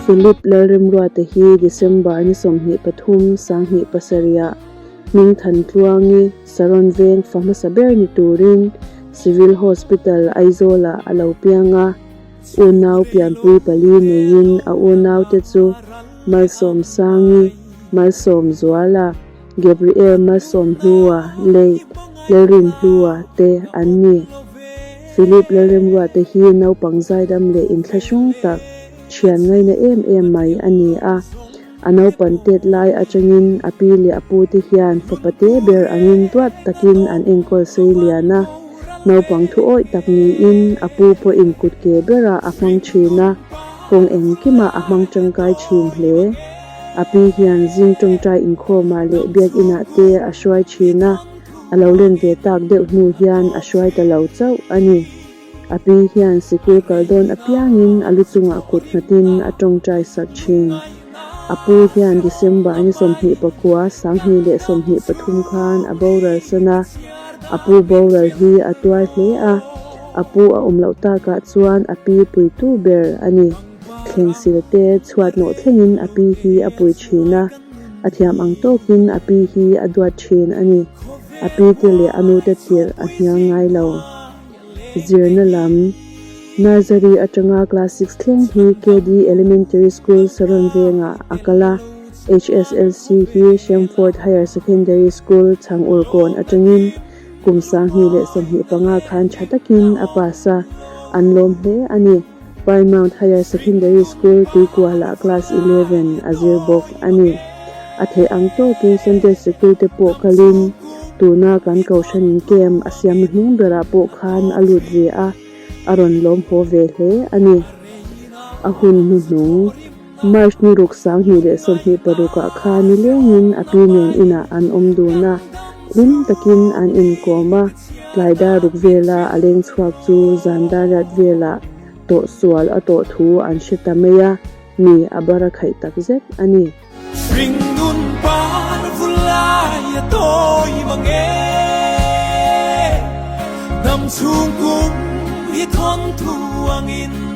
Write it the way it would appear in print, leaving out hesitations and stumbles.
Philip Lalremruata hi December ni 23, 2007 ah Hmingthantluangi Saron veng fa hmasa ber ni turin Civil Hospital Aizawl-ah a lo piang a. Unau pianpui pali neiin a unaute chu Malsawmsangi, Malsawmzuala, Gabriel Malsawmhlua leh Lalrinhlua te an ni. Philip Lalremruate hi naupang zaidam leh inthlahrung tak, thian ngaina em em mai a ni a. A naupan tet lai atangin a pi leh a pute hian fapa te ber angin duat takin an enkawl sei lian a. Naupang thu awih tak niin a pu pawhin kutke berah a hmang thin a, kawng engkimah a hmang tangkai thin hle. A pi hian zing tawngtai inkhawmah leh biakinah te a hruai thin a, a lo len ve tak deuh hnu hian a hruai ta lo chauh a ni. A pi hian sikul kal dawn apiangin a lu chungah kut nghatin a tawngtai sak thin. A pu hian December ni 29, 2023 khan a boral san a, a pu boral hi a tuar hle a, a pu a awm loh takah chuan a pi puitu ber a ni. Thleng sil te chhuat nawh thlengin a pi hi a pui thin a, a thiam ang tawkin a pi hi a duat thin a ni. A pi te leh a nu te tirh a hnial ngai lo. Zirna lam, Nursery atanga class six thleng hi KD Elementary School Saron vengah a kal a, HSLC hi Shemford Higher Secondary School Chhangurkawn atangin kum 2025 khan tha takin a pass a, an lawm hle a ni. Paimount Higher Secondary School Tuikualah Class 11 a zir bawk a ni. A theih ang tawkin Sunday Sikul te pawh kalin tuna kan Kohhranin camp a siamna hnung berah pawh khan a lut ve a, a rawn lawm haw ve hle a ni. A hun hnuhnung, March ni ruk 2026 ah khan nilengin a pi nen inah an awm dun a, hlim takin an inkawm a, tlai dar ruk vela a leng chhuak chu zan dar riat velah tawh sual a tawh thu an hre ta mai a, mi a bar a khaih tak zet a ni. Hringnun par vulai a tawi mang e, Dam chhung kum hi thawnthu angin.